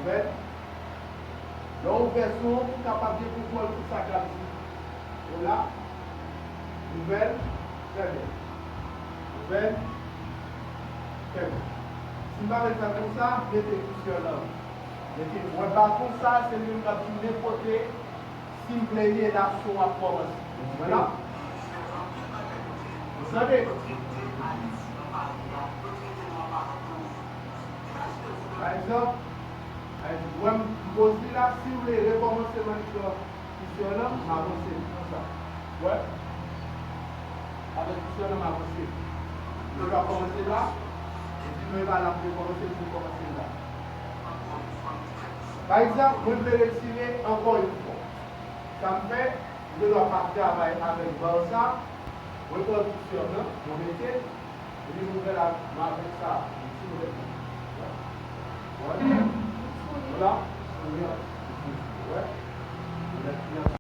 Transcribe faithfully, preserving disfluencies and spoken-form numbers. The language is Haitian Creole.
Ouvè l. Lè w ouvè sou w, ou kapab gen kontwòl tout sa k ap di. Ou la, ouvè l, fèmen. Ouvè l, fèmen. Si m pa mèt fè l konsa, mete kisyon nan. Mete, wè, baton sa, se li menm k ap di m nenpòt si m vle ye la sou w ap kòmanse. Vwala. Ou tande? Pa egzanp, pa egzanp, wè m poz li la, si w vle rekòmanse m annik pran kisyon nan, m avanse l konsa. Wè? Avèk kisyon nan, m avanse l. Mwen ka kòmanse la, epi mwen pa la pou rekòmanse l, pou rekòmanse l la. Pa egzanp, mwen vle retire ankò yon fwa. Sa m fè, m gen dwa pa travay avèk ba sa, mwen pran kisyon nan, mwen mete l, epi mwen fè la, mwen avèk sa, m tire l. Wè? Vwala. Wè?